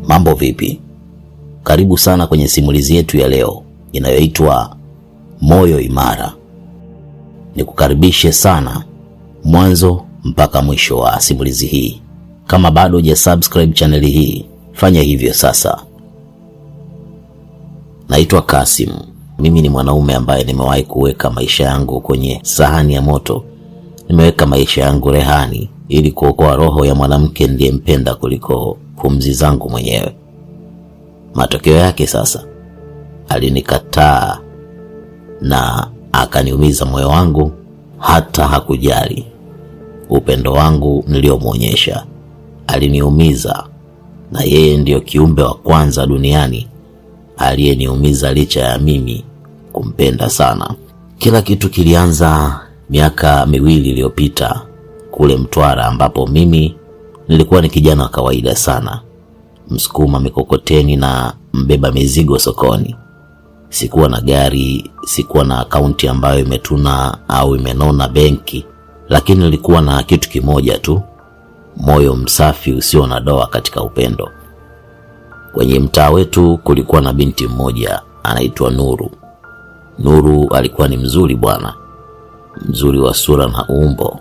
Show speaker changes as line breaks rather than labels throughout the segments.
Mambo vipi? Karibu sana kwenye simulizi yetu ya leo inayoitwa Moyo Imara. Nikukaribishe sana mwanzo mpaka mwisho wa simulizi hii. Kama bado hujasubscribe chaneli hii, fanya hivyo sasa. Naitwa Kasim. Mimi ni mwanaume ambaye nimewahi kuweka maisha yangu kwenye sahani ya moto. Nimeweka maisha yangu rehani ili kuokoa roho ya mwanamke niliyempenda kuliko pumzi zangu mwenyewe. Matokeo yake sasa, alinikataa na akaniumiza moyo wangu, hata hakujali upendo wangu niliomwonyesha. Aliniumiza, na yeye ndiyo kiumbe wa kwanza duniani aliyeniumiza licha ya mimi kumpenda sana. Kila kitu kilianza miaka 2 iliyopita kule Mtwara, ambapo mimi nilikuwa ni kijana wa kawaida sana, msukuma mikokoteni na mbeba mizigo sokoni. Sikuwa na gari, sikuwa na akaunti ambayo imetuna au imenona benki, lakini nilikuwa na kitu kimoja tu, moyo msafi usio na doa katika upendo. Kwenye mtaa wetu kulikuwa na binti mmoja anaitwa Nuru. Nuru alikuwa ni mzuri bwana, mzuri wa sura na umbo,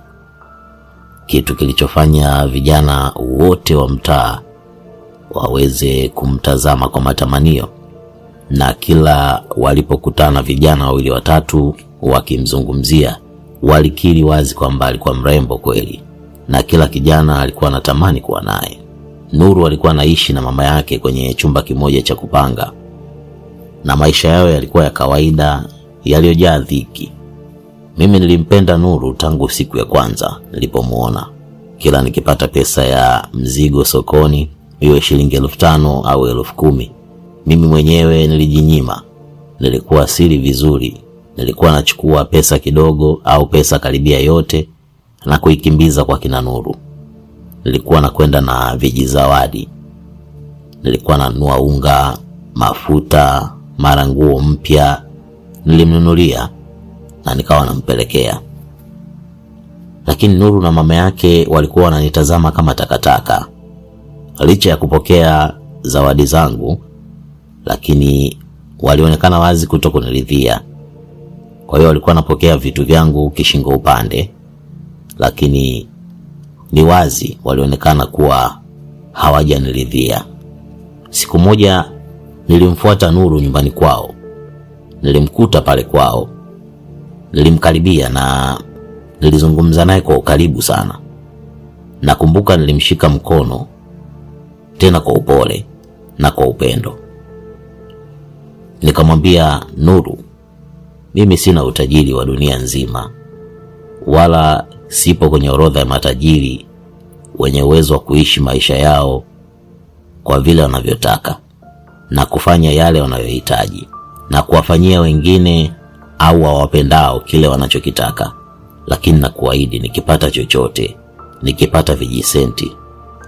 kitu kilichofanya vijana wote wa mtaa waweze kumtazama kwa matamanio, na kila walipokutana vijana 2 watatu wakimzungumzia walikiri wazi kwamba alikuwa mrembo kweli, na kila kijana alikuwa anatamani kuwa naye. Nuru alikuwa anaishi na mama yake kwenye chumba kimoja cha kupanga, na maisha yao yalikuwa ya kawaida yaliyojaa dhiki. Mimi nilimpenda Nuru tangu siku ya kwanza nilipomuona. Kila nikipata pesa ya mzigo sokoni, iwe shilingi 5,000 au 10,000, mimi mwenyewe nilijinyima. Nilikuwa siri vizuri, nilikuwa nachukua pesa kidogo au pesa karibia yote na kuikimbiza kwa kina Nuru. Nilikuwa nakwenda na vijizawadi, nilikuwa nanunua unga, mafuta, mara nguo mpya nilimnunulia na nikawa nampelekea. Lakini Nuru na mama yake walikuwa wananitazama kama takataka. Licha ya kupokea zawadi zangu, lakini walionekana wazi kutokuniridhia. Kwa hiyo walikuwa wanapokea vitu vyangu kishingo upande, lakini ni wazi walionekana kuwa hawajaniridhia. Siku moja nilimfuata Nuru nyumbani kwao. Nilimkuta pale kwao. Nilimkaribia na nilizungumza naye kwa ukaribu sana. Nakumbuka nilimshika mkono tena kwa upole na kwa upendo. Nikamwambia, Nuru, mimi sina utajiri wa dunia nzima, wala sipo kwenye orodha ya matajiri wenye uwezo wa kuishi maisha yao kwa vile wanavyotaka na kufanya yale wanayohitaji na kuwafanyia wengine au wawapendao kile wanachokitaka. Lakini nakuahidi, nikipata chochote, nikipata vijisenti,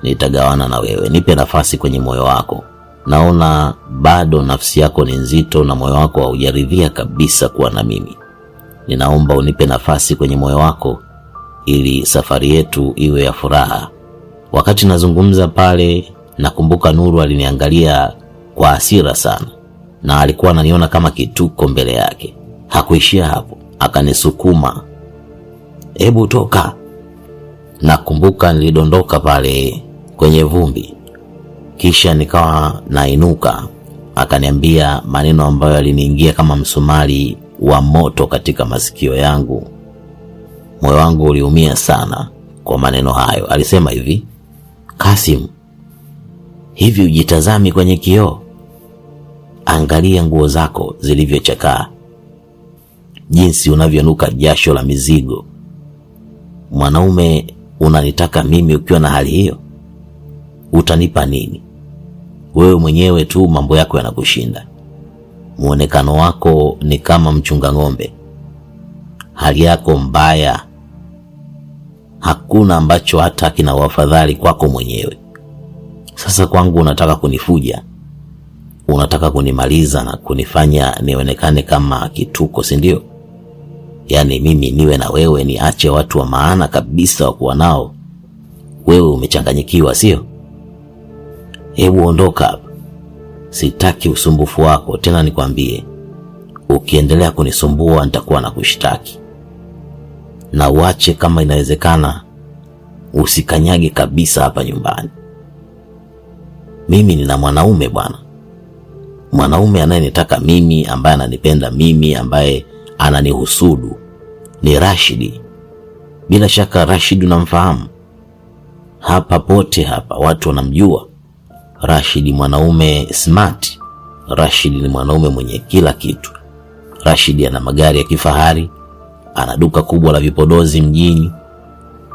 nitagawana na wewe. Nipe nafasi kwenye moyo wako. Naona bado nafsi yako ni nzito na moyo wako haujaridhia kabisa kuwa na mimi. Ninaomba unipe nafasi kwenye moyo wako ili safari yetu iwe ya furaha. Wakati nazungumza pale, nakumbuka Nuru aliniangalia kwa hasira sana na alikuwa ananiona kama kituko mbele yake. Hakuishia hapo, akanisukuma, hebu toka. Nakumbuka nilidondoka pale kwenye vumbi, kisha nikawa nainuka. Akaniambia maneno ambayo yaliniingia kama msumari wa moto katika masikio yangu. Moyo wangu uliumia sana kwa maneno hayo. Alisema hivi, Kasim, hivi hujitazami kwenye kioo? Angalia nguo zako zilivyochakaa, jinsi unavyonuka jasho la mizigo. Mwanaume, unanitaka mimi ukiwa na hali hiyo? Utanipa nini? Wewe mwenyewe tu mambo yako yanakushinda. Muonekano wako ni kama mchunga ng'ombe. Hali yako mbaya, hakuna ambacho hata kina wafadhali kwako mwenyewe. Sasa kwangu unataka kunifuja, unataka kunimaliza na kunifanya nionekane kama kituko, si ndio? Yaani mimi niwe na wewe niache watu wa maana kabisa wa kuwa nao, wewe umechanganyikiwa, sio? Hebu ondoka hapa, sitaki usumbufu wako tena. Nikwambie, ukiendelea kunisumbua nitakuwa na kushtaki, na uache kama inawezekana usikanyage kabisa hapa nyumbani. Mimi nina mwanaume bwana, mwanaume anayenitaka mimi, ambaye ananipenda mimi, ambaye ananihusudu ni Rashidi. Bila shaka Rashidi unamfahamu, hapa pote hapa watu wanamjua Rashidi, mwanaume smart. Rashidi ni mwanaume mwenye kila kitu. Rashidi ana magari ya kifahari, ana duka kubwa la vipodozi mjini,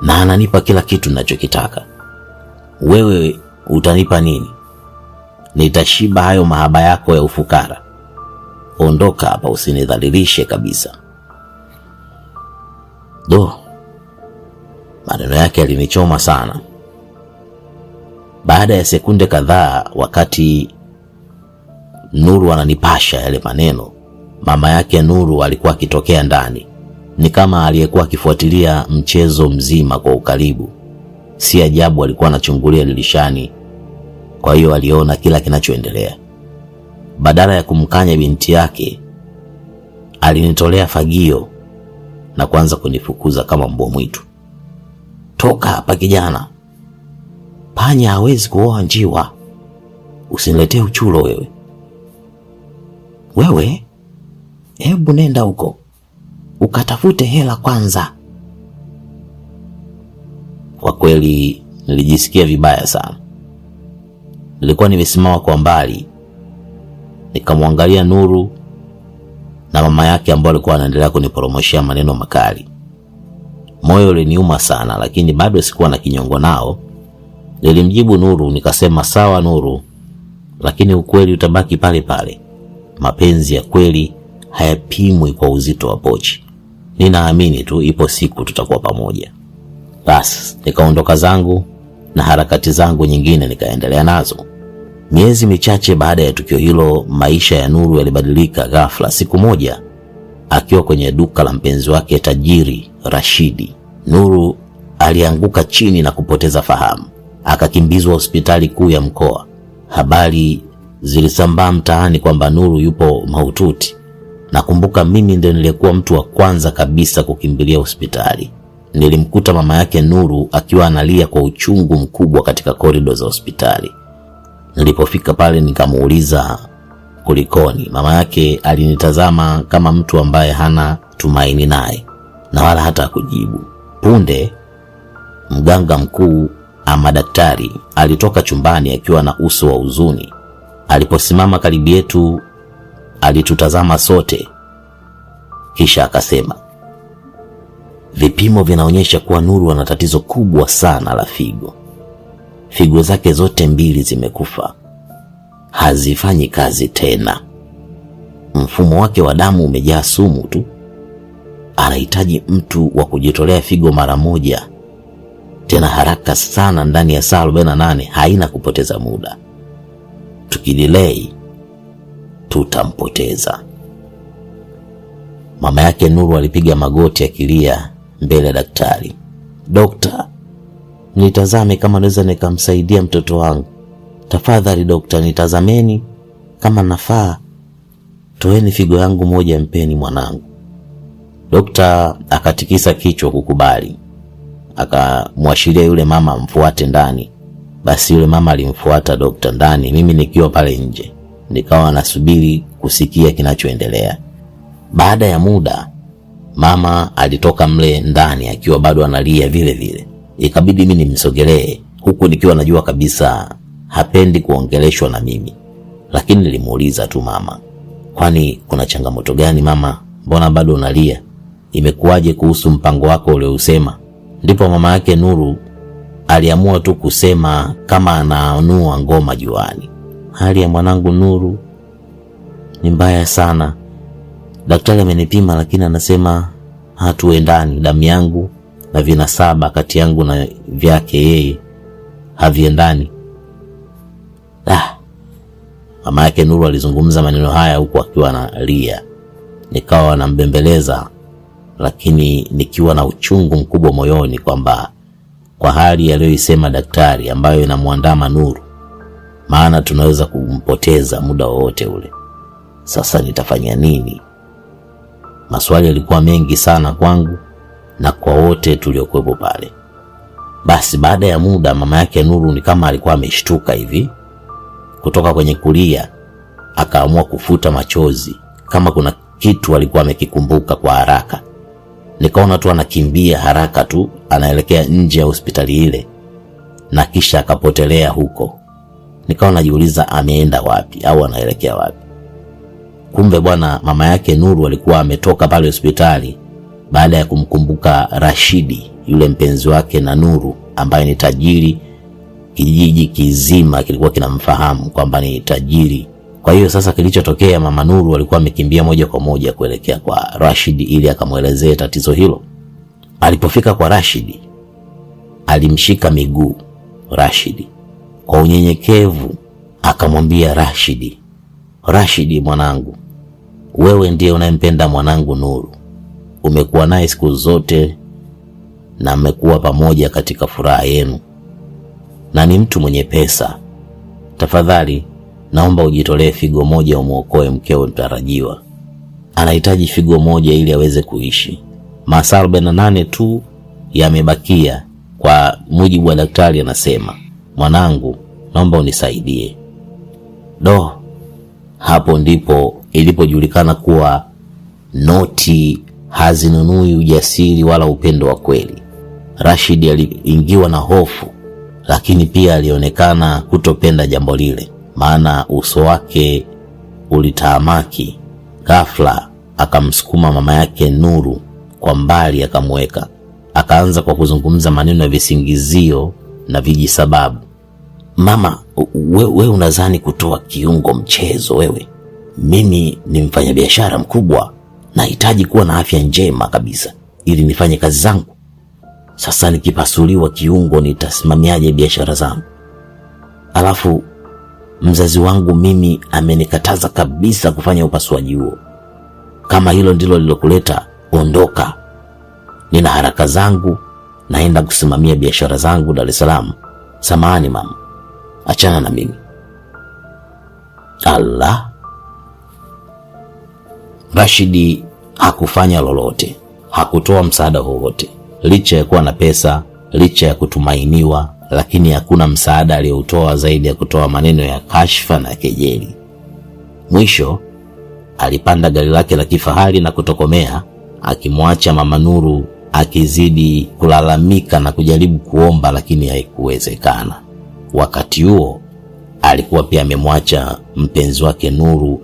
na ananipa kila kitu ninachokitaka. Wewe utanipa nini? Nitashiba hayo mahaba yako ya ufukara. Ondoka hapa, usinidhalilishe kabisa. Do, maneno yake yalinichoma sana. Baada ya sekunde kadhaa, wakati Nuru ananipasha yale maneno, mama yake Nuru alikuwa akitokea ndani, ni kama aliyekuwa akifuatilia mchezo mzima kwa ukaribu. Si ajabu alikuwa anachungulia dirishani, kwa hiyo aliona kila kinachoendelea. Badala ya kumkanya binti yake, alinitolea fagio na kuanza kunifukuza kama mbwa mwitu. Toka hapa kijana, panya hawezi kuoa njiwa, usiniletee uchulo wewe. Wewe hebu nenda huko ukatafute hela kwanza. Kwa kweli nilijisikia vibaya sana. Nilikuwa nimesimama kwa mbali nikamwangalia Nuru na mama yake ambao alikuwa anaendelea kuniporomoshea maneno makali. Moyo uliniuma sana, lakini bado sikuwa na kinyongo nao. Nilimjibu Nuru nikasema, sawa Nuru, lakini ukweli utabaki pale pale. Mapenzi ya kweli hayapimwi kwa uzito wa pochi. Ninaamini tu ipo siku tutakuwa pamoja. Basi nikaondoka zangu na harakati zangu nyingine nikaendelea nazo. Miezi michache baada ya tukio hilo, maisha ya Nuru yalibadilika ghafla. Siku moja akiwa kwenye duka la mpenzi wake tajiri Rashidi, Nuru alianguka chini na kupoteza fahamu, akakimbizwa hospitali kuu ya mkoa. Habari zilisambaa mtaani kwamba Nuru yupo mahututi. Nakumbuka mimi ndio niliyekuwa mtu wa kwanza kabisa kukimbilia hospitali. Nilimkuta mama yake Nuru akiwa analia kwa uchungu mkubwa katika korido za hospitali. Nilipofika pale nikamuuliza kulikoni. Mama yake alinitazama kama mtu ambaye hana tumaini naye na wala hata kujibu. Punde mganga mkuu ama daktari alitoka chumbani akiwa na uso wa huzuni. Aliposimama karibu yetu alitutazama sote, kisha akasema, vipimo vinaonyesha kuwa Nuru ana tatizo kubwa sana la figo. Figo zake zote mbili zimekufa, hazifanyi kazi tena. Mfumo wake wa damu umejaa sumu tu. Anahitaji mtu wa kujitolea figo mara moja, tena haraka sana, ndani ya saa 48. Haina kupoteza muda. Tukidilei tutampoteza. Mama yake Nuru alipiga magoti akilia mbele ya daktari. Dokta, nitazame kama naweza nikamsaidia mtoto wangu. Tafadhali dokta, nitazameni kama nafaa, toeni figo yangu moja, mpeni mwanangu. Dokta akatikisa kichwa kukubali, akamwashiria yule mama amfuate ndani. Basi yule mama alimfuata dokta ndani, mimi nikiwa pale nje, nikawa nasubiri kusikia kinachoendelea. Baada ya muda, mama alitoka mle ndani akiwa bado analia vile vile. Ikabidi mimi nimsogelee, huku nikiwa najua kabisa hapendi kuongeleshwa na mimi, lakini nilimuuliza tu mama, kwani kuna changamoto gani mama? Mbona bado unalia? Imekuwaje kuhusu mpango wako uliousema? Ndipo mama yake Nuru aliamua tu kusema kama anaanua ngoma juani, hali ya mwanangu Nuru ni mbaya sana. Daktari amenipima, lakini anasema hatuendani, damu yangu na vinasaba kati yangu na vyake yeye haviendani. Mama yake Nuru alizungumza maneno haya huku akiwa analia. Nikawa nambembeleza, lakini nikiwa na uchungu mkubwa moyoni kwamba kwa hali aliyoisema daktari ambayo inamwandama Nuru, maana tunaweza kumpoteza muda wowote ule. Sasa nitafanya nini? Maswali yalikuwa mengi sana kwangu na kwa wote tuliokuwepo pale. Basi baada ya muda, mama yake Nuru ni kama alikuwa ameshtuka hivi kutoka kwenye kulia, akaamua kufuta machozi kama kuna kitu alikuwa amekikumbuka kwa haraka. Nikaona tu anakimbia haraka tu anaelekea nje ya hospitali ile, na kisha akapotelea huko. Nikawa najiuliza ameenda wapi au anaelekea wapi? Kumbe bwana, mama yake Nuru alikuwa ametoka pale hospitali baada ya kumkumbuka Rashidi, yule mpenzi wake na Nuru ambaye ni tajiri. Kijiji kizima kilikuwa kinamfahamu kwamba ni tajiri. Kwa hiyo sasa kilichotokea, mama Nuru alikuwa amekimbia moja kwa moja kuelekea kwa Rashidi ili akamwelezee tatizo hilo. Alipofika kwa Rashidi, alimshika miguu Rashidi kwa unyenyekevu, akamwambia Rashidi, Rashidi mwanangu, wewe ndiye unayempenda mwanangu Nuru, umekuwa naye siku zote na mmekuwa pamoja katika furaha yenu, na ni mtu mwenye pesa. Tafadhali naomba ujitolee figo moja umwokoe mkeo mtarajiwa. Anahitaji figo moja ili aweze kuishi. Masaa 48 tu yamebakia, kwa mujibu wa daktari anasema. Mwanangu, naomba unisaidie. Do, hapo ndipo ilipojulikana kuwa noti hazinunui ujasiri wala upendo wa kweli. Rashid aliingiwa na hofu, lakini pia alionekana kutopenda jambo lile, maana uso wake ulitaamaki. Ghafla akamsukuma mama yake Nuru kwa mbali, akamweka. Akaanza kwa kuzungumza maneno ya visingizio na vijisababu. Mama, wewe unadhani kutoa kiungo mchezo wewe? Mimi ni mfanyabiashara mkubwa, nahitaji kuwa na afya njema kabisa ili nifanye kazi zangu. Sasa nikipasuliwa kiungo nitasimamiaje biashara zangu? Alafu mzazi wangu mimi amenikataza kabisa kufanya upasuaji huo. Kama hilo ndilo lilokuleta, ondoka. Nina haraka zangu, naenda kusimamia biashara zangu Dar es Salaam. Samahani mama, achana na mimi. Allah! Rashidi hakufanya lolote, hakutoa msaada wowote, licha ya kuwa na pesa, licha ya kutumainiwa, lakini hakuna msaada aliyoutoa zaidi ya kutoa maneno ya kashfa na kejeli. Mwisho alipanda gari lake la kifahari na kutokomea, akimwacha mama Nuru akizidi kulalamika na kujaribu kuomba, lakini haikuwezekana. Wakati huo alikuwa pia amemwacha mpenzi wake Nuru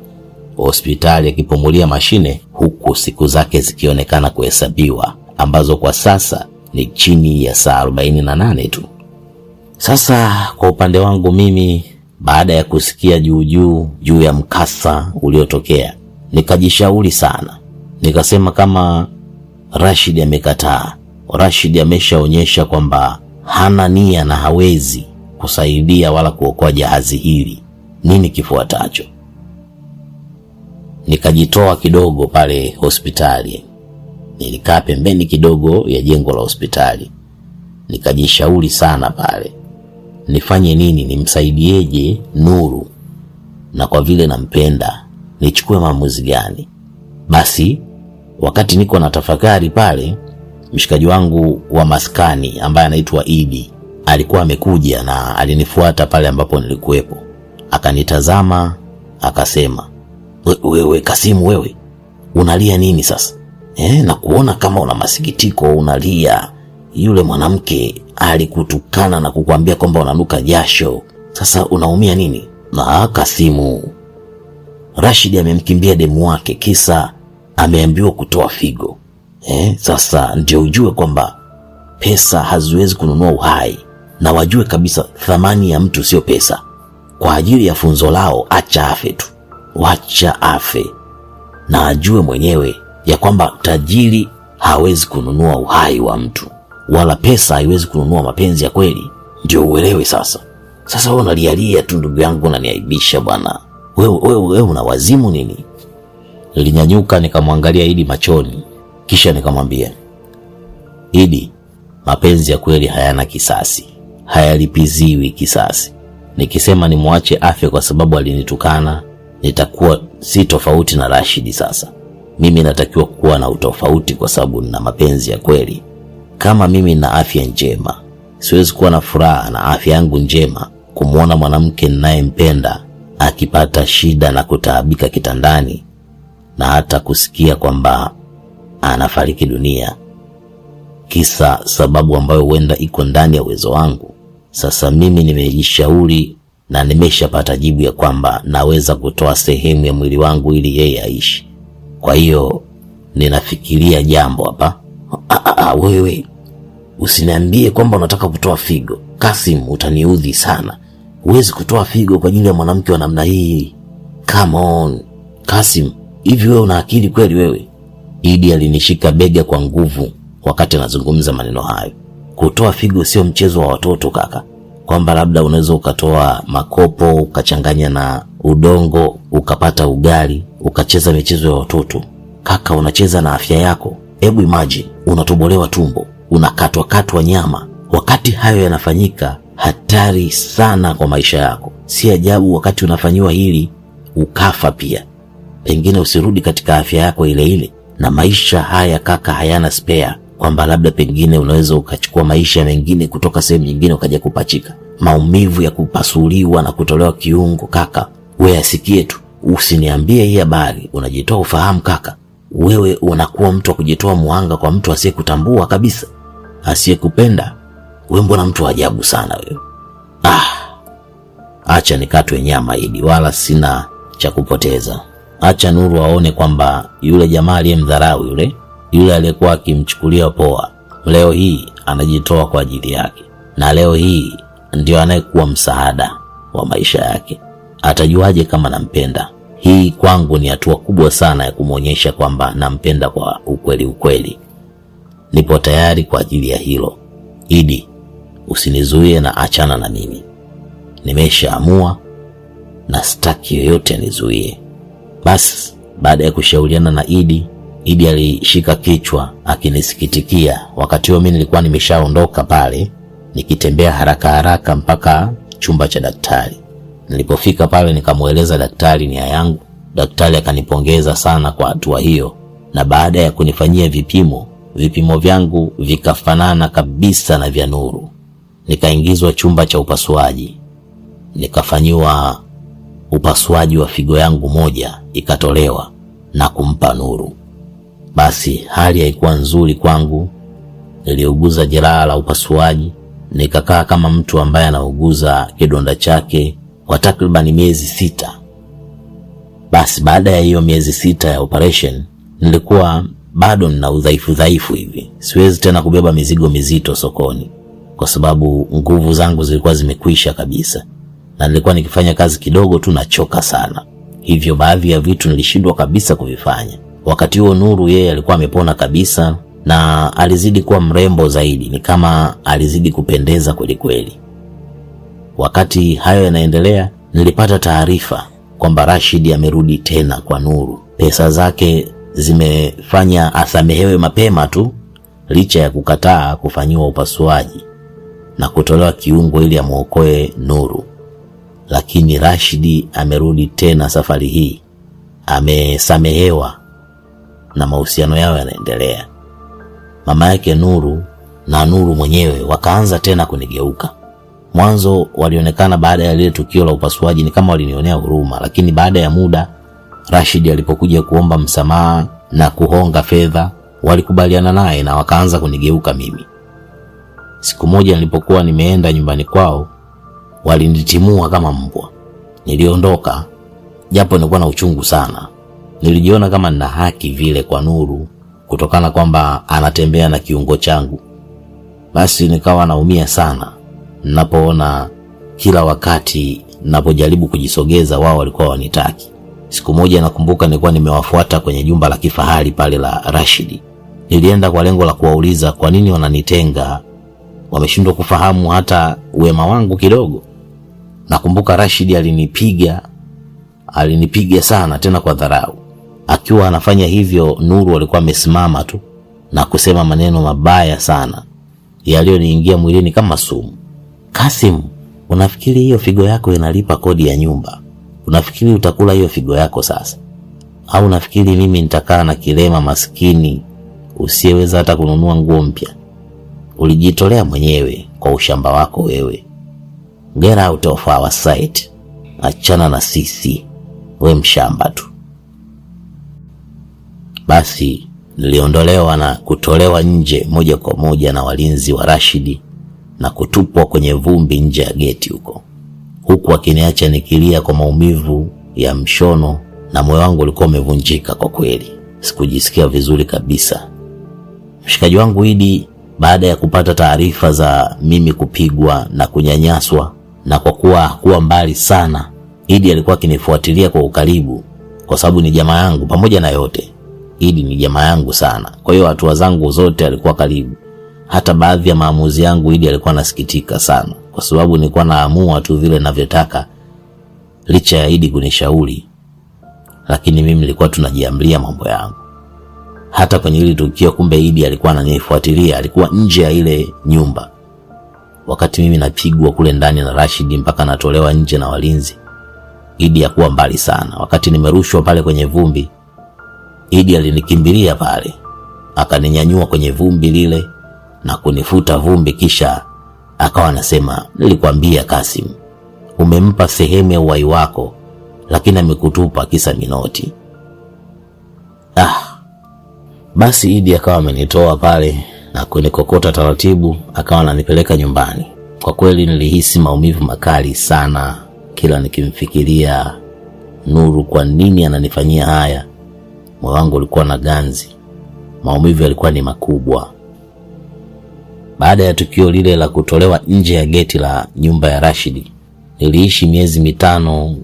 hospitali akipumulia mashine, huku siku zake zikionekana kuhesabiwa, ambazo kwa sasa ni chini ya saa 48 tu. Sasa kwa upande wangu mimi, baada ya kusikia juu juu juu ya mkasa uliotokea, nikajishauri sana, nikasema kama Rashid amekataa, Rashid ameshaonyesha kwamba hana nia na hawezi kusaidia wala kuokoa jahazi hili, nini kifuatacho? Nikajitoa kidogo pale hospitali, nilikaa pembeni kidogo ya jengo la hospitali, nikajishauri sana pale, nifanye nini, nimsaidieje Nuru, na kwa vile nampenda nichukue maamuzi gani? Basi wakati niko na tafakari pale, mshikaji wangu wa maskani ambaye anaitwa Idi alikuwa amekuja na alinifuata pale ambapo nilikuwepo, akanitazama akasema, wewe Kasimu, wewe unalia nini sasa? Na kuona kama una masikitiko unalia. Yule mwanamke alikutukana na kukuambia kwamba unanuka jasho, sasa unaumia nini? Na Kasimu, Rashid amemkimbia demu wake kisa ameambiwa kutoa figo. Sasa ndio ujue kwamba pesa haziwezi kununua uhai, na wajue kabisa thamani ya mtu sio pesa. Kwa ajili ya funzo lao, acha afe tu, wacha afe na ajue mwenyewe ya kwamba tajiri hawezi kununua uhai wa mtu, wala pesa haiwezi kununua mapenzi ya kweli. Ndio uelewe sasa. Sasa wewe unalialia tu ndugu yangu, unaniaibisha bwana. Wewe una wazimu nini? Nilinyanyuka nikamwangalia Idi machoni, kisha nikamwambia, Idi, mapenzi ya kweli hayana kisasi, hayalipiziwi kisasi. Nikisema nimwache afe kwa sababu alinitukana, nitakuwa si tofauti na Rashidi. Sasa mimi natakiwa kuwa na utofauti kwa sababu nina mapenzi ya kweli. Kama mimi nina afya njema, siwezi kuwa na furaha na afya yangu njema kumwona mwanamke ninayempenda akipata shida na kutaabika kitandani na hata kusikia kwamba anafariki dunia kisa sababu ambayo huenda iko ndani ya uwezo wangu. Sasa mimi nimejishauri na nimeshapata jibu ya kwamba naweza kutoa sehemu ya mwili wangu ili yeye aishi. Kwa hiyo ninafikiria jambo hapa. Wewe usiniambie kwamba unataka kutoa figo Kasim, utaniudhi sana. Huwezi kutoa figo kwa ajili ya mwanamke wa namna hii. Come on Kasim, hivi wewe una akili kweli wewe? Idi alinishika bega kwa nguvu wakati anazungumza maneno hayo. Kutoa figo sio mchezo wa watoto kaka, kwamba labda unaweza ukatoa makopo ukachanganya na udongo ukapata ugali ukacheza michezo ya watoto. Kaka, unacheza na afya yako. Hebu imagine unatobolewa tumbo, unakatwa katwa nyama. Wakati hayo yanafanyika, hatari sana kwa maisha yako. Si ajabu wakati unafanyiwa hili ukafa pia, pengine usirudi katika afya yako ile ile. Na maisha haya kaka, hayana spare, kwamba labda pengine unaweza ukachukua maisha mengine kutoka sehemu nyingine ukaja kupachika. Maumivu ya kupasuliwa na kutolewa kiungo kaka, we asikie tu, usiniambie hii habari. Unajitoa ufahamu kaka, wewe unakuwa mtu wa kujitoa muhanga kwa mtu asiyekutambua kabisa, asiyekupenda. We mbona mtu wa ajabu sana wewe. Acha nikatwe nyama Idi, wala sina cha kupoteza. Acha Nuru aone kwamba yule jamaa aliyemdharau yule aliyekuwa akimchukulia poa, leo hii anajitoa kwa ajili yake, na leo hii ndio anayekuwa msaada wa maisha yake. Atajuaje kama nampenda? Hii kwangu ni hatua kubwa sana ya kumwonyesha kwamba nampenda kwa ukweli ukweli. Nipo tayari kwa ajili ya hilo. Idi, usinizuie na achana na mimi. Nimeshaamua na sitaki yoyote anizuie. Basi baada ya kushauriana na Idi, Idi alishika kichwa akinisikitikia. Wakati huo mimi nilikuwa nimeshaondoka pale nikitembea haraka haraka mpaka chumba cha daktari. Nilipofika pale nikamweleza daktari nia yangu. Daktari akanipongeza sana kwa hatua hiyo, na baada ya kunifanyia vipimo vyangu vikafanana kabisa na vya Nuru. Nikaingizwa chumba cha upasuaji, nikafanyiwa upasuaji wa figo yangu moja ikatolewa na kumpa Nuru. Basi hali haikuwa nzuri kwangu, niliuguza jeraha la upasuaji, nikakaa kama mtu ambaye anauguza kidonda chake kwa takribani miezi 6. Basi baada ya hiyo miezi 6 ya operation, nilikuwa bado nina udhaifu dhaifu hivi, siwezi tena kubeba mizigo mizito sokoni kwa sababu nguvu zangu zilikuwa zimekwisha kabisa, na nilikuwa nikifanya kazi kidogo tu nachoka sana, hivyo baadhi ya vitu nilishindwa kabisa kuvifanya. Wakati huo Nuru yeye alikuwa amepona kabisa na alizidi kuwa mrembo zaidi, ni kama alizidi kupendeza kweli kweli. Wakati hayo yanaendelea, nilipata taarifa kwamba Rashid amerudi tena kwa Nuru. Pesa zake zimefanya asamehewe mapema tu, licha ya kukataa kufanyiwa upasuaji na kutolewa kiungo ili amuokoe Nuru. Lakini Rashidi amerudi tena safari hii, amesamehewa na mahusiano yao yanaendelea. Mama yake Nuru na Nuru mwenyewe wakaanza tena kunigeuka. Mwanzo walionekana baada ya lile tukio la upasuaji ni kama walinionea huruma, lakini baada ya muda Rashid alipokuja kuomba msamaha na kuhonga fedha, walikubaliana naye na wakaanza kunigeuka mimi. Siku moja nilipokuwa nimeenda nyumbani kwao, walinitimua kama mbwa. Niliondoka japo nilikuwa na uchungu sana. Nilijiona kama nina haki vile kwa Nuru kutokana kwamba anatembea na kiungo changu. Basi nikawa naumia sana ninapoona kila wakati ninapojaribu kujisogeza wao walikuwa wanitaki. Siku moja nakumbuka nilikuwa nimewafuata kwenye jumba la kifahari pale la Rashidi. Nilienda kwa lengo la kuwauliza kwa nini wananitenga, wameshindwa kufahamu hata wema wangu kidogo. Nakumbuka Rashidi alinipiga sana tena kwa dharau. Akiwa anafanya hivyo, Nuru alikuwa amesimama tu na kusema maneno mabaya sana yaliyoniingia mwilini kama sumu. Kasim, Unafikiri hiyo figo yako inalipa kodi ya nyumba? Unafikiri utakula hiyo figo yako sasa? Au unafikiri mimi nitakaa na kilema maskini usiyeweza hata kununua nguo mpya? Ulijitolea mwenyewe kwa ushamba wako wewe. Get out of our sight. Achana na sisi, we mshamba tu. Basi niliondolewa na kutolewa nje moja kwa moja na walinzi wa Rashidi na kutupwa kwenye vumbi nje ya geti huko, huku akiniacha nikilia kwa maumivu ya mshono, na moyo wangu ulikuwa umevunjika kwa kweli. Sikujisikia vizuri kabisa. Mshikaji wangu Idi, baada ya kupata taarifa za mimi kupigwa na kunyanyaswa, na kwa kuwa hakuwa mbali sana, Idi alikuwa akinifuatilia kwa ukaribu, kwa sababu ni jamaa yangu. Pamoja na yote, Idi ni jamaa yangu sana, kwa hiyo hatua zangu zote alikuwa karibu. Hata baadhi ya maamuzi yangu Idi alikuwa anasikitika sana, kwa sababu nilikuwa naamua tu vile navyotaka, licha ya Idi kunishauri, lakini mimi nilikuwa tunajiamlia mambo yangu. Hata kwenye hili tukio, kumbe Idi alikuwa ananifuatilia, alikuwa nje ya ile nyumba wakati mimi napigwa kule ndani na Rashidi mpaka natolewa nje na walinzi. Idi hakuwa mbali sana. Wakati nimerushwa pale kwenye vumbi, Idi alinikimbilia pale, akaninyanyua kwenye vumbi lile na kunifuta vumbi, kisha akawa anasema, nilikwambia Kasim, umempa sehemu ya uhai wako, lakini amekutupa kisa minoti. Basi Idi akawa amenitoa pale na kunikokota taratibu, akawa ananipeleka nyumbani. Kwa kweli nilihisi maumivu makali sana kila nikimfikiria Nuru, kwa nini ananifanyia haya? Moyo wangu ulikuwa na ganzi, maumivu yalikuwa ni makubwa. Baada ya tukio lile la kutolewa nje ya geti la nyumba ya Rashidi, niliishi miezi 5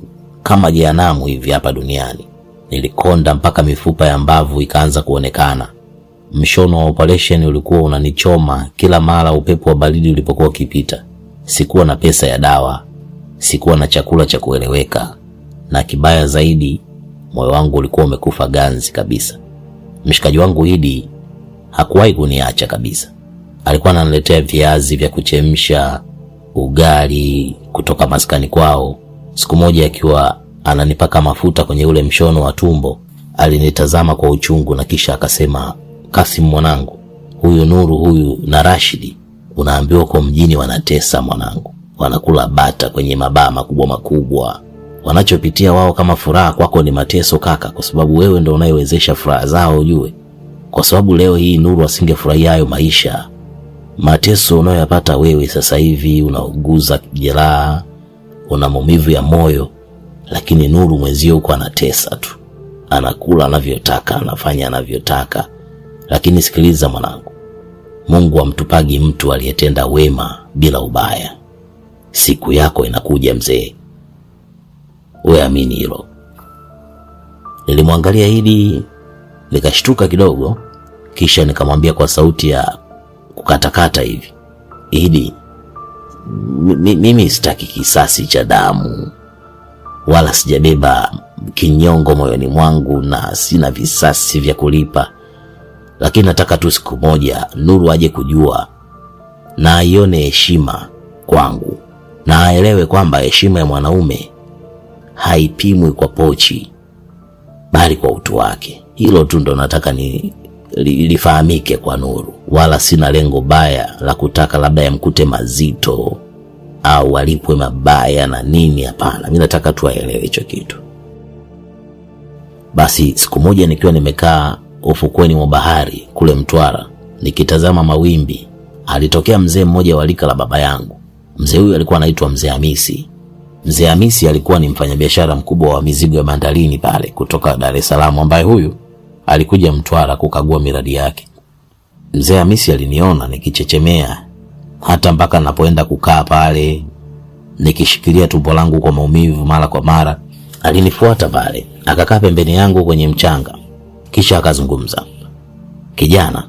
kama jehanamu hivi hapa duniani. Nilikonda mpaka mifupa ya mbavu ikaanza kuonekana. Mshono wa operation ulikuwa unanichoma kila mara upepo wa baridi ulipokuwa ukipita. Sikuwa na pesa ya dawa, sikuwa na chakula cha kueleweka, na kibaya zaidi, moyo wangu ulikuwa umekufa ganzi kabisa. Mshikaji wangu Idi hakuwahi kuniacha kabisa. Alikuwa ananiletea viazi vya kuchemsha, ugali kutoka maskani kwao. Siku moja akiwa ananipaka mafuta kwenye ule mshono wa tumbo, alinitazama kwa uchungu na kisha akasema, Kasim mwanangu, huyu Nuru huyu na Rashidi unaambiwa kwa mjini wanatesa mwanangu, wanakula bata kwenye mabaa makubwa makubwa. Wanachopitia wao kama furaha kwako ni mateso kaka, kwa sababu wewe ndo unayewezesha furaha zao ujue. Kwa sababu leo hii Nuru asingefurahia hayo maisha. Mateso unayoyapata wewe sasa hivi, unauguza jeraha, una maumivu ya moyo, lakini Nuru mwenzio huko anatesa tu, anakula anavyotaka, anafanya anavyotaka. Lakini sikiliza mwanangu, Mungu hamtupagi mtu aliyetenda wema bila ubaya. Siku yako inakuja mzee, wewe amini hilo. Nilimwangalia Idi nikashtuka kidogo, kisha nikamwambia kwa sauti ya kukatakata hivi, Idi, mimi sitaki kisasi cha damu, wala sijabeba kinyongo moyoni mwangu na sina visasi vya kulipa, lakini nataka tu siku moja Nuru aje kujua na aione heshima kwangu, na aelewe kwamba heshima ya mwanaume haipimwi kwa pochi, bali kwa utu wake. Hilo tu ndo nataka ni lifahamike kwa Nuru, wala sina lengo baya la kutaka labda yamkute mazito au alipwe mabaya na nini. Hapana, mimi nataka tu aelewe hicho kitu. Basi siku moja nikiwa nimekaa ufukweni mwa bahari kule Mtwara nikitazama mawimbi, alitokea mzee mmoja wa rika la baba yangu. Mzee huyu alikuwa anaitwa Mzee Hamisi. Mzee Hamisi alikuwa ni mfanyabiashara mkubwa wa mizigo ya bandarini pale kutoka Dar es Salaam, ambaye huyu alikuja Mtwara kukagua miradi yake. Mzee Hamisi aliniona nikichechemea hata mpaka napoenda kukaa pale nikishikilia tumbo langu kwa maumivu mara kwa mara. Alinifuata pale akakaa pembeni yangu kwenye mchanga, kisha akazungumza. Kijana,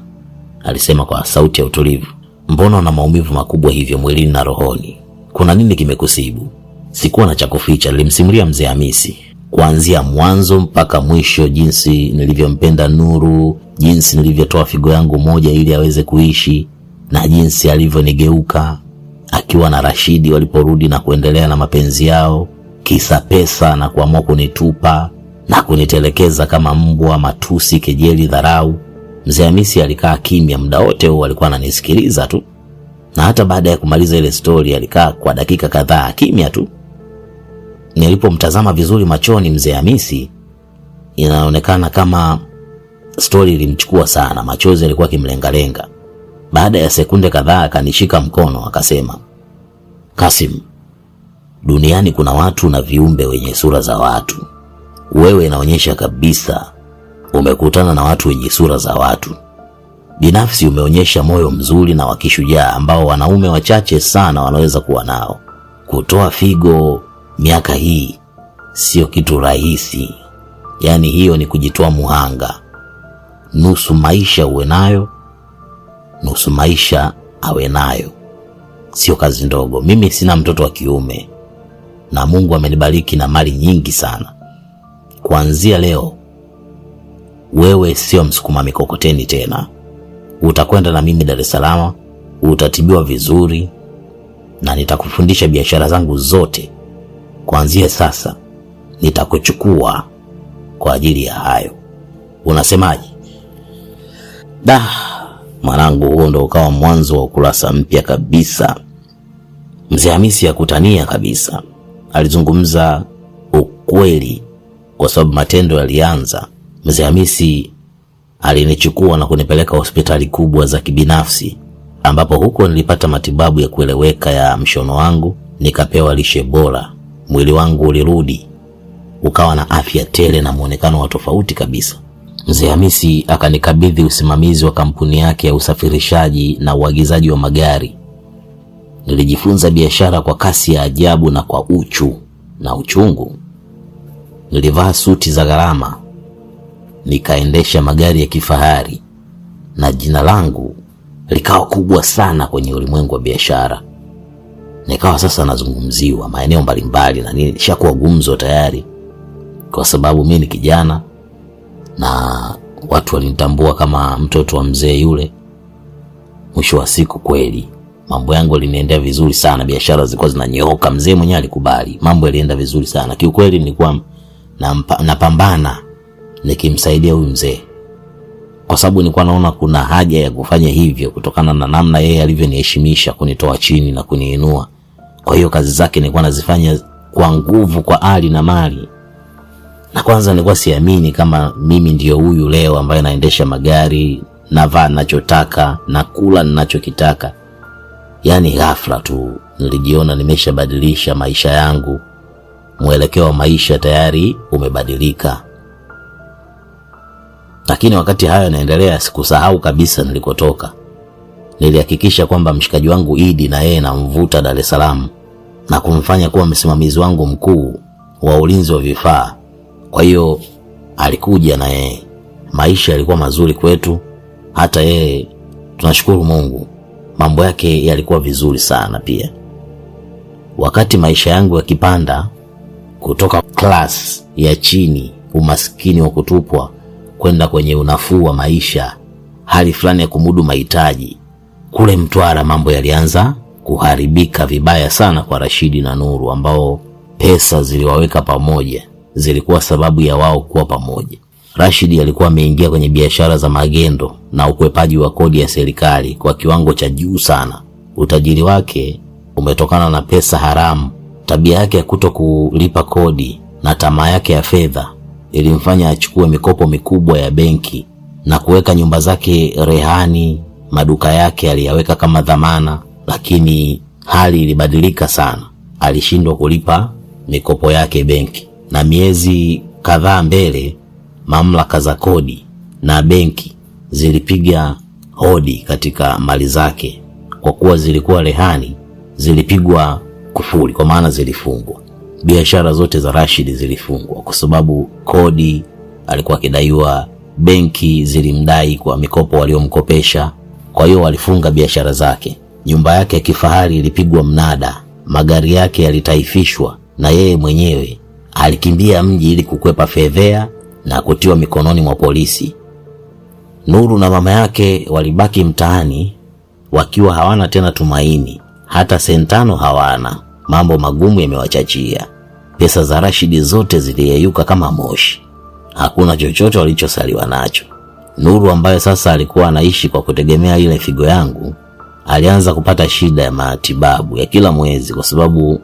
alisema kwa sauti ya utulivu, mbona una maumivu makubwa hivyo mwilini na rohoni? Kuna nini kimekusibu? Sikuwa na cha kuficha, nilimsimulia Mzee Hamisi kuanzia mwanzo mpaka mwisho, jinsi nilivyompenda Nuru, jinsi nilivyotoa figo yangu moja ili aweze kuishi, na jinsi alivyonigeuka. akiwa na Rashidi waliporudi na kuendelea na mapenzi yao, kisa pesa na kuamua kunitupa na kunitelekeza kama mbwa, matusi, kejeli, dharau. Mzee Hamisi alikaa kimya muda wote huo, alikuwa ananisikiliza tu, na hata baada ya kumaliza ile stori alikaa kwa dakika kadhaa kimya tu. Nilipomtazama vizuri machoni mzee Hamisi, inaonekana kama stori ilimchukua sana, machozi alikuwa akimlengalenga. Baada ya sekunde kadhaa akanishika mkono akasema, Kasim, duniani kuna watu na viumbe wenye sura za watu. Wewe inaonyesha kabisa umekutana na watu wenye sura za watu. Binafsi umeonyesha moyo mzuri na wa kishujaa ambao wanaume wachache sana wanaweza kuwa nao. Kutoa figo miaka hii sio kitu rahisi, yaani hiyo ni kujitoa muhanga. Nusu maisha uwe nayo, nusu maisha awe nayo, sio kazi ndogo. Mimi sina mtoto wa kiume na Mungu amenibariki na mali nyingi sana. Kuanzia leo wewe sio msukuma mikokoteni tena, utakwenda na mimi Dar es Salaam, utatibiwa vizuri na nitakufundisha biashara zangu zote. Kuanzia sasa nitakuchukua kwa ajili ya hayo. Unasemaje? Da, mwanangu, huo ndo ukawa mwanzo wa ukurasa mpya kabisa. Mzee Hamisi hakutania kabisa, alizungumza ukweli kwa sababu matendo yalianza. Mzee Hamisi alinichukua na kunipeleka hospitali kubwa za kibinafsi, ambapo huko nilipata matibabu ya kueleweka ya mshono wangu, nikapewa lishe bora, mwili wangu ulirudi ukawa na afya tele na muonekano wa tofauti kabisa. Mzee Hamisi akanikabidhi usimamizi wa kampuni yake ya usafirishaji na uagizaji wa magari. Nilijifunza biashara kwa kasi ya ajabu na kwa uchu na uchungu. Nilivaa suti za gharama, nikaendesha magari ya kifahari na jina langu likawa kubwa sana kwenye ulimwengu wa biashara. Nikawa sasa nazungumziwa maeneo mbalimbali na nini, nishakuwa gumzo tayari, kwa sababu mi ni kijana na watu walinitambua kama mtoto wa mzee yule. Mwisho wa siku kweli mambo yangu yaliniendea vizuri sana, biashara zilikuwa zinanyooka, mzee mwenyewe alikubali, mambo yalienda vizuri sana. Kiukweli nilikuwa napambana nikimsaidia huyu mzee, kwa sababu nilikuwa naona kuna haja ya kufanya hivyo kutokana na namna yeye alivyoniheshimisha, kunitoa chini na kuniinua. Kwa hiyo kazi zake nilikuwa nazifanya kwa nguvu, kwa hali na mali. Na kwanza nilikuwa siamini kama mimi ndio huyu leo ambaye naendesha magari, navaa ninachotaka, nakula ninachokitaka. Yaani ghafla tu nilijiona nimeshabadilisha maisha yangu, mwelekeo wa maisha tayari umebadilika. Lakini wakati hayo yanaendelea, sikusahau kabisa nilikotoka. Nilihakikisha kwamba mshikaji wangu Idi na yeye namvuta Dar es Salaam na kumfanya kuwa msimamizi wangu mkuu wa ulinzi wa vifaa. Kwa hiyo alikuja na yeye, maisha yalikuwa mazuri kwetu, hata yeye tunashukuru Mungu, mambo yake yalikuwa vizuri sana pia. Wakati maisha yangu yakipanda kutoka class ya chini, umaskini wa kutupwa, kwenda kwenye unafuu wa maisha, hali fulani ya kumudu mahitaji, kule Mtwara mambo yalianza kuharibika vibaya sana kwa Rashidi na Nuru, ambao pesa ziliwaweka pamoja, zilikuwa sababu ya wao kuwa pamoja. Rashidi alikuwa ameingia kwenye biashara za magendo na ukwepaji wa kodi ya serikali kwa kiwango cha juu sana. Utajiri wake umetokana na pesa haramu. Tabia yake ya kuto kulipa kodi na tamaa yake ya fedha ilimfanya achukue mikopo mikubwa ya benki na kuweka nyumba zake rehani. Maduka yake aliyaweka kama dhamana, lakini hali ilibadilika sana. Alishindwa kulipa mikopo yake benki, na miezi kadhaa mbele mamlaka za kodi na benki zilipiga hodi katika mali zake. Kwa kuwa zilikuwa rehani, zilipigwa kufuli, kwa maana zilifungwa. Biashara zote za Rashid zilifungwa kwa sababu kodi alikuwa akidaiwa, benki zilimdai kwa mikopo waliomkopesha. Kwa hiyo walifunga biashara zake. Nyumba yake ya kifahari ilipigwa mnada, magari yake yalitaifishwa, na yeye mwenyewe alikimbia mji ili kukwepa fedhea na kutiwa mikononi mwa polisi. Nuru na mama yake walibaki mtaani wakiwa hawana tena tumaini. Hata sentano hawana. Mambo magumu yamewachachia. Pesa za Rashidi zote ziliyeyuka kama moshi. Hakuna chochote walichosaliwa nacho. Nuru ambaye sasa alikuwa anaishi kwa kutegemea ile figo yangu, alianza kupata shida ya matibabu ya kila mwezi kwa sababu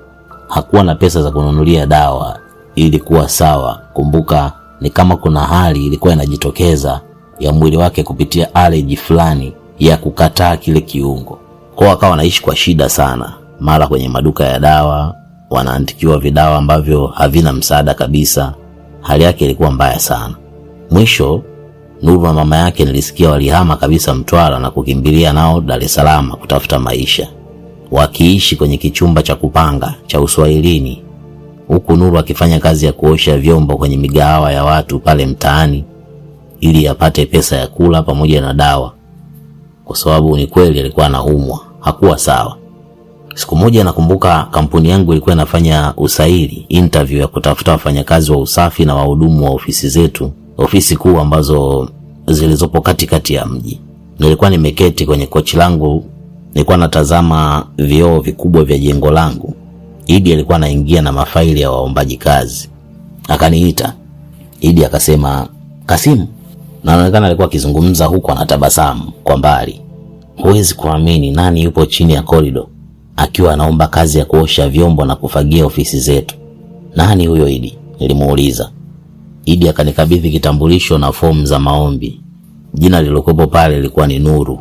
hakuwa na pesa za kununulia dawa ili kuwa sawa. Kumbuka ni kama kuna hali ilikuwa inajitokeza ya mwili wake kupitia allergy fulani ya kukataa kile kiungo. Kwa akawa anaishi kwa shida sana, mara kwenye maduka ya dawa wanaandikiwa vidawa ambavyo havina msaada kabisa. Hali yake ilikuwa mbaya sana. Mwisho Nuru na mama yake nilisikia walihama kabisa Mtwara na kukimbilia nao Dar es Salaam kutafuta maisha, wakiishi kwenye kichumba cha kupanga cha Uswahilini, huku Nuru akifanya kazi ya kuosha vyombo kwenye migahawa ya watu pale mtaani ili apate pesa ya kula pamoja na dawa, kwa sababu ni kweli alikuwa anaumwa, hakuwa sawa. Siku moja nakumbuka kampuni yangu ilikuwa inafanya usaili, interview ya kutafuta wafanyakazi wa usafi na wahudumu wa ofisi zetu, ofisi kuu ambazo zilizopo katikati ya mji. Nilikuwa nimeketi kwenye kochi langu, nilikuwa natazama vioo vikubwa vya jengo langu. Idi alikuwa anaingia na mafaili ya waombaji kazi. Akaniita. Idi akasema, "Kasimu." Na anaonekana alikuwa akizungumza huku anatabasamu kwa mbali. Huwezi kuamini nani yupo chini ya korido akiwa anaomba kazi ya kuosha vyombo na kufagia ofisi zetu. Nani huyo Idi? Nilimuuliza. Idi akanikabidhi kitambulisho na fomu za maombi. Jina lililokuwepo pale lilikuwa ni Nuru.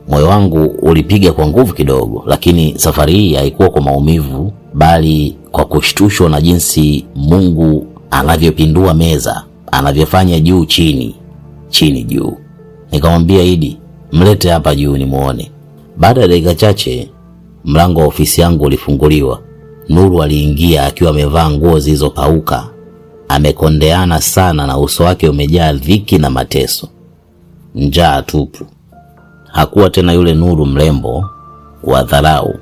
Moyo wangu ulipiga kwa nguvu kidogo, lakini safari hii haikuwa kwa maumivu, bali kwa kushtushwa na jinsi Mungu anavyopindua meza, anavyofanya juu chini, chini juu. Nikamwambia Idi, mlete hapa juu nimuone. Baada ya dakika chache, mlango wa ofisi yangu ulifunguliwa. Nuru aliingia akiwa amevaa nguo zilizopauka, amekondeana sana na uso wake umejaa dhiki na mateso, njaa tupu. Hakuwa tena yule Nuru mrembo wa dharau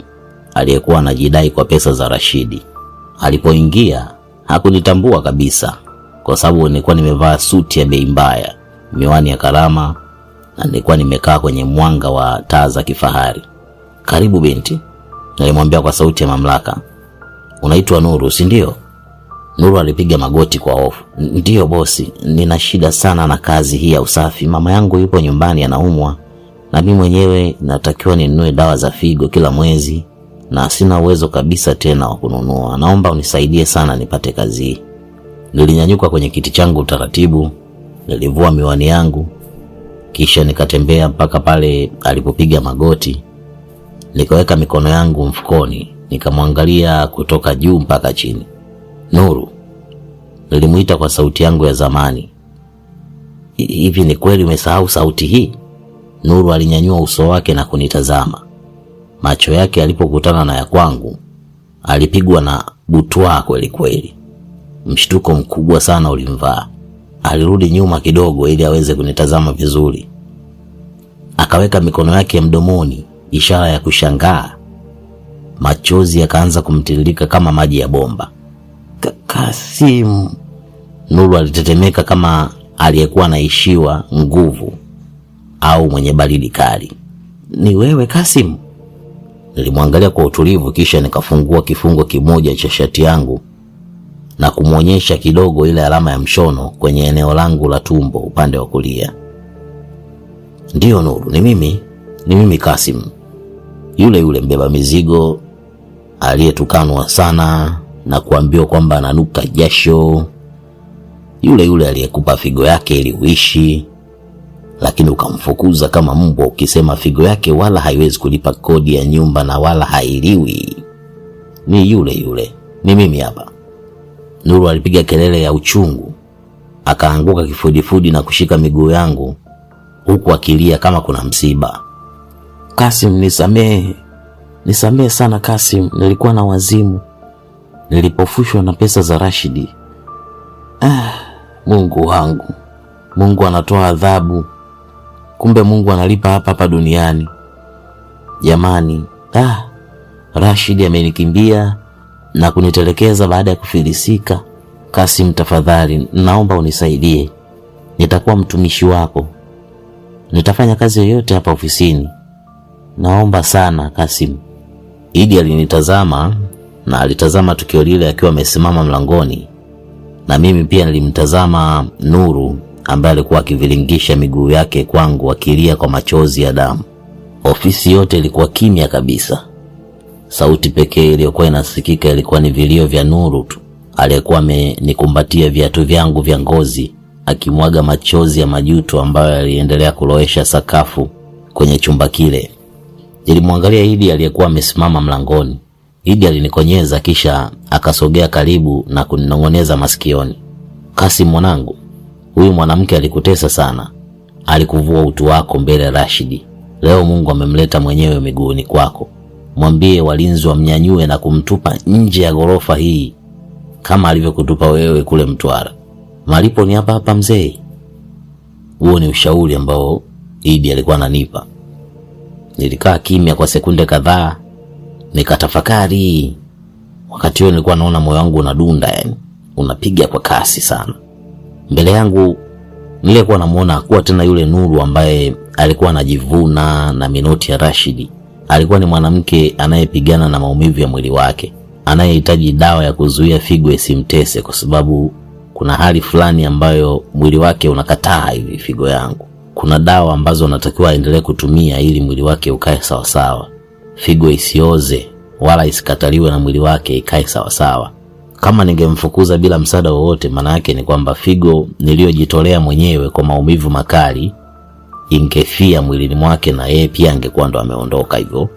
aliyekuwa anajidai kwa pesa za Rashidi. Alipoingia hakunitambua kabisa, kwa sababu nilikuwa nimevaa suti ya bei mbaya, miwani ya karama na nilikuwa nimekaa kwenye mwanga wa taa za kifahari. "Karibu binti," nilimwambia kwa sauti ya mamlaka. "Unaitwa Nuru, si ndio?" Nuru alipiga magoti kwa hofu. "Ndiyo bosi, nina shida sana na kazi hii ya usafi. Mama yangu yupo nyumbani anaumwa, na mimi mwenyewe natakiwa ninunue dawa za figo kila mwezi na sina uwezo kabisa tena wa kununua. Naomba unisaidie sana nipate kazi hii." Nilinyanyuka kwenye kiti changu taratibu, nilivua miwani yangu, kisha nikatembea mpaka pale alipopiga magoti. Nikaweka mikono yangu mfukoni, nikamwangalia kutoka juu mpaka chini. "Nuru," nilimuita kwa sauti yangu ya zamani. "Hivi ni kweli umesahau sauti hii?" Nuru alinyanyua uso wake na kunitazama. Macho yake yalipokutana na ya kwangu, alipigwa na butwaa kweli kweli. Mshtuko mkubwa sana ulimvaa. Alirudi nyuma kidogo ili aweze kunitazama vizuri. Akaweka mikono yake mdomoni, ishara ya kushangaa. Machozi yakaanza kumtiririka kama maji ya bomba. "Kasimu." Nuru alitetemeka kama aliyekuwa anaishiwa nguvu au mwenye baridi kali. "Ni wewe Kasimu?" Nilimwangalia kwa utulivu, kisha nikafungua kifungo kimoja cha shati yangu na kumwonyesha kidogo ile alama ya mshono kwenye eneo langu la tumbo upande wa kulia. "Ndiyo Nuru, ni mimi, ni mimi Kasimu, yule yule mbeba mizigo aliyetukanwa sana na kuambiwa kwamba ananuka jasho, yule yule aliyekupa figo yake ili uishi, lakini ukamfukuza kama mbwa ukisema figo yake wala haiwezi kulipa kodi ya nyumba na wala hailiwi. Ni yule yule, ni mimi hapa." Nuru alipiga kelele ya uchungu, akaanguka kifudifudi na kushika miguu yangu huku akilia kama kuna msiba. "Kasim, nisamehe, nisamehe sana Kasim, nilikuwa na wazimu, nilipofushwa na pesa za Rashidi. Ah, Mungu wangu, Mungu anatoa adhabu, kumbe Mungu analipa hapa hapa duniani. Jamani, Rashidi amenikimbia na kunitelekeza baada ya kufilisika. Kasim, tafadhali naomba unisaidie, nitakuwa mtumishi wako, nitafanya kazi yoyote hapa ofisini, Naomba sana Kasim. Idi alinitazama na alitazama tukio lile akiwa amesimama mlangoni, na mimi pia nilimtazama Nuru ambaye alikuwa akiviringisha miguu yake kwangu akilia kwa machozi ya damu. Ofisi yote ilikuwa kimya kabisa. Sauti pekee iliyokuwa inasikika ilikuwa ni vilio vya Nuru tu aliyekuwa amenikumbatia viatu vyangu vya ngozi akimwaga machozi ya majuto ambayo yaliendelea kulowesha sakafu kwenye chumba kile. Nilimwangalia Idi aliyekuwa amesimama mlangoni. Idi alinikonyeza kisha akasogea karibu na kuninong'oneza masikioni, Kasim mwanangu, huyu mwanamke alikutesa sana, alikuvua utu wako mbele ya Rashidi. Leo Mungu amemleta mwenyewe miguuni kwako. Mwambie walinzi wamnyanyue na kumtupa nje ya ghorofa hii kama alivyokutupa wewe kule Mtwara. Malipo ni hapa hapa mzee. Huo ni ushauri ambao Idi alikuwa ananipa. Nilikaa kimya kwa sekunde kadhaa nikatafakari. Wakati huo nilikuwa naona moyo wangu unadunda, yani unapiga kwa kasi sana. Mbele yangu nilikuwa namuona hakuwa tena yule Nuru ambaye alikuwa anajivuna na minoti ya Rashidi. Alikuwa ni mwanamke anayepigana na maumivu ya mwili wake, anayehitaji dawa ya kuzuia figo isimtese, kwa sababu kuna hali fulani ambayo mwili wake unakataa hivi figo yangu. Kuna dawa ambazo anatakiwa aendelee kutumia ili mwili wake ukae sawasawa, figo isioze wala isikataliwe na mwili wake ikae sawasawa. Kama ningemfukuza bila msaada wowote, maana yake ni kwamba figo niliyojitolea mwenyewe kwa maumivu makali ingefia mwilini mwake na yeye pia angekuwa ndo ameondoka hivyo.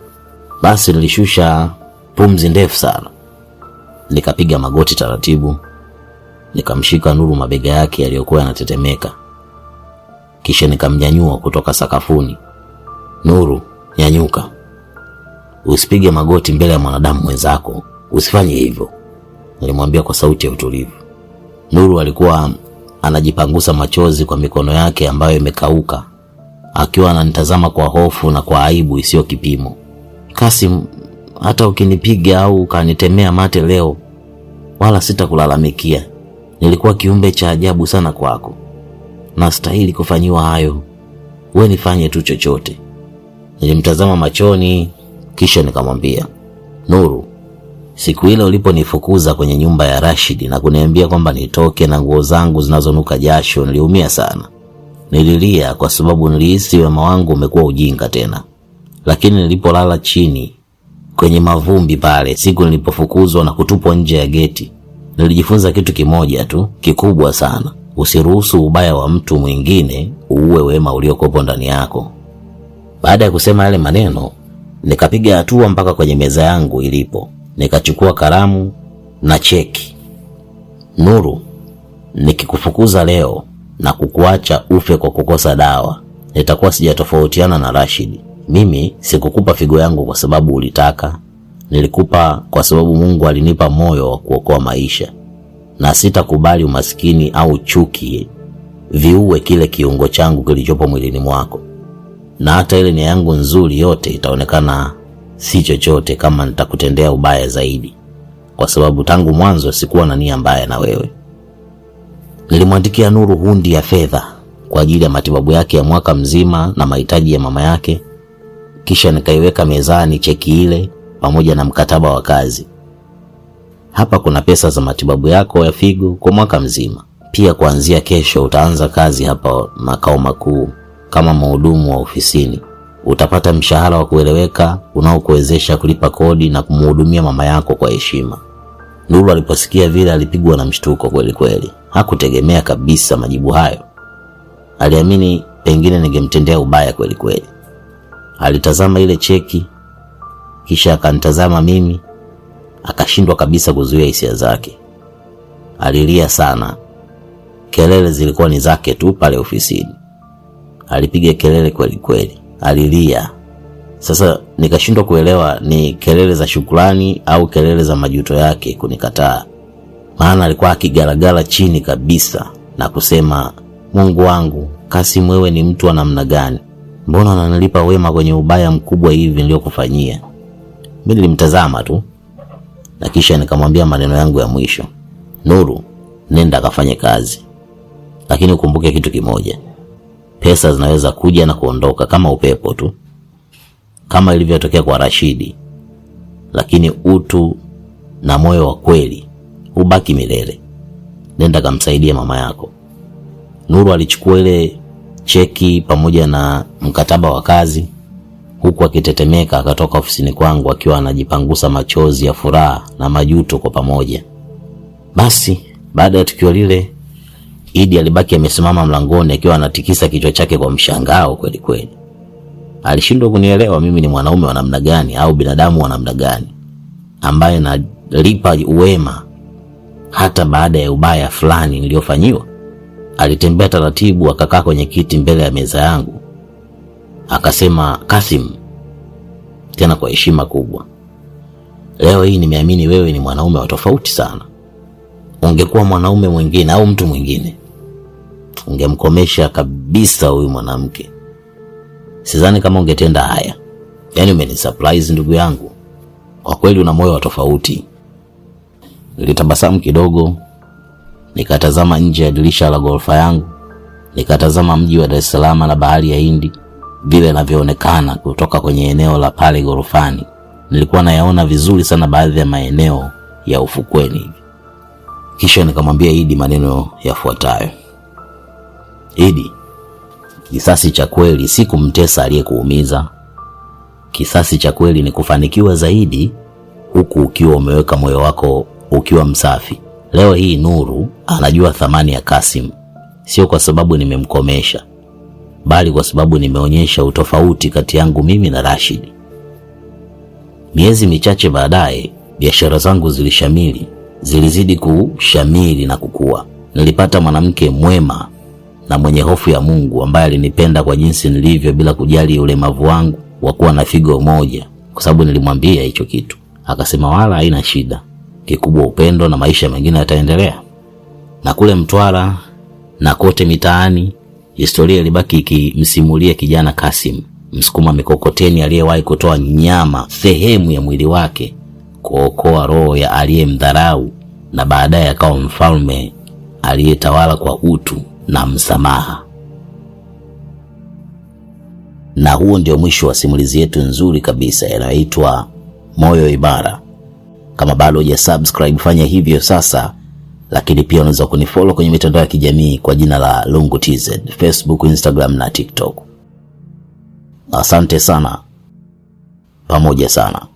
Basi nilishusha pumzi ndefu sana, nikapiga magoti taratibu, nikamshika Nuru mabega yake yaliyokuwa yanatetemeka, kisha nikamnyanyua kutoka sakafuni. Nuru, nyanyuka, usipige magoti mbele ya mwanadamu mwenzako, usifanye hivyo, nilimwambia kwa sauti ya utulivu. Nuru alikuwa anajipangusa machozi kwa mikono yake ambayo imekauka, akiwa ananitazama kwa hofu na kwa aibu isiyo kipimo. Kasim, hata ukinipiga au ukanitemea mate leo, wala sitakulalamikia. Nilikuwa kiumbe cha ajabu sana kwako, nastahili kufanyiwa hayo. We nifanye tu chochote. Nilimtazama machoni, kisha nikamwambia, Nuru, siku ile uliponifukuza kwenye nyumba ya Rashidi na kuniambia kwamba nitoke na nguo zangu zinazonuka jasho, niliumia sana. Nililia kwa sababu nilihisi wema wangu umekuwa ujinga tena. Lakini nilipolala chini kwenye mavumbi pale, siku nilipofukuzwa na kutupwa nje ya geti, nilijifunza kitu kimoja tu kikubwa sana: usiruhusu ubaya wa mtu mwingine uue wema uliokopo ndani yako. Baada ya kusema yale maneno, nikapiga hatua mpaka kwenye meza yangu ilipo, nikachukua kalamu na cheki. Nuru, nikikufukuza leo na kukuacha ufe kwa kukosa dawa, nitakuwa sijatofautiana na Rashid. Mimi sikukupa figo yangu kwa sababu ulitaka, nilikupa kwa sababu Mungu alinipa moyo wa kuokoa maisha, na sitakubali umaskini au chuki viue kile kiungo changu kilichopo mwilini mwako, na hata ile nia yangu nzuri yote itaonekana si chochote kama nitakutendea ubaya zaidi, kwa sababu tangu mwanzo sikuwa na nia mbaya na wewe. Nilimwandikia Nuru hundi ya fedha kwa ajili ya matibabu yake ya mwaka mzima na mahitaji ya mama yake, kisha nikaiweka mezani cheki ile pamoja na mkataba wa kazi. Hapa kuna pesa za matibabu yako ya figo kwa mwaka mzima. Pia kuanzia kesho utaanza kazi hapa makao makuu kama mhudumu wa ofisini. Utapata mshahara wa kueleweka unaokuwezesha kulipa kodi na kumhudumia mama yako kwa heshima. Nuru aliposikia vile alipigwa na mshtuko kweli kweli. Hakutegemea kabisa majibu hayo. Aliamini pengine ningemtendea ubaya kweli kweli. Alitazama ile cheki kisha akanitazama mimi, akashindwa kabisa kuzuia hisia zake. Alilia sana. Kelele zilikuwa ni zake tu pale ofisini. Alipiga kelele kweli kweli, alilia. Sasa nikashindwa kuelewa ni kelele za shukrani au kelele za majuto yake kunikataa, maana alikuwa akigaragara chini kabisa na kusema, Mungu wangu, Kasim, wewe ni mtu wa namna gani? Mbona unanilipa wema kwenye ubaya mkubwa hivi niliyokufanyia? Mimi nilimtazama tu na kisha nikamwambia maneno yangu ya mwisho, Nuru, nenda kafanye kazi, lakini ukumbuke kitu kimoja, pesa zinaweza kuja na kuondoka kama upepo tu. kama ilivyotokea kwa Rashidi, lakini utu na moyo wa kweli hubaki milele. Nenda kamsaidia mama yako. Nuru alichukua ile cheki pamoja na mkataba wa kazi huku akitetemeka, akatoka ofisini kwangu akiwa anajipangusa machozi ya furaha na majuto kwa pamoja. Basi baada ya tukio lile, Idi alibaki amesimama mlangoni akiwa anatikisa kichwa chake kwa mshangao kweli kweli. Alishindwa kunielewa mimi ni mwanaume wa namna gani au binadamu wa namna gani ambaye nalipa uwema hata baada ya ubaya fulani niliyofanyiwa. Alitembea taratibu akakaa kwenye kiti mbele ya meza yangu, akasema, Kasim, tena kwa heshima kubwa, leo hii nimeamini wewe ni mwanaume wa tofauti sana. Ungekuwa mwanaume mwingine au mtu mwingine, ungemkomesha kabisa huyu mwanamke. Sidhani kama ungetenda haya. Yaani umenisurprise ndugu yangu, kwa kweli una moyo wa tofauti. Nilitabasamu kidogo, nikatazama nje ya dirisha la ghorofa yangu, nikatazama mji wa Dar es Salaam na bahari ya Hindi vile inavyoonekana kutoka kwenye eneo la pale ghorofani. Nilikuwa nayaona vizuri sana baadhi ya maeneo ya ufukweni. Kisha nikamwambia Idi maneno yafuatayo: Idi, kisasi cha kweli si kumtesa aliyekuumiza. Kisasi cha kweli ni kufanikiwa zaidi huku ukiwa umeweka moyo wako ukiwa msafi. Leo hii Nuru anajua thamani ya Kasim, sio kwa sababu nimemkomesha, bali kwa sababu nimeonyesha utofauti kati yangu mimi na Rashid. Miezi michache baadaye, biashara zangu zilishamili, zilizidi kushamili na kukua. Nilipata mwanamke mwema na mwenye hofu ya Mungu ambaye alinipenda kwa jinsi nilivyo bila kujali ulemavu wangu wa kuwa na figo moja, kwa sababu nilimwambia hicho kitu. Akasema wala haina shida, kikubwa upendo na maisha mengine yataendelea. Na kule Mtwara na kote mitaani, historia ilibaki ikimsimulia kijana Kasim, msukuma mikokoteni aliyewahi kutoa nyama sehemu ya mwili wake kuokoa roho ya aliyemdharau, na baadaye akawa mfalme aliyetawala kwa utu na msamaha. Na huo ndio mwisho wa simulizi yetu nzuri kabisa inayoitwa Moyo Imara. Kama bado hujasubscribe, fanya hivyo sasa, lakini pia unaweza kunifollow kwenye mitandao ya kijamii kwa jina la Lungu TZ, Facebook, Instagram na TikTok. Asante sana, pamoja sana.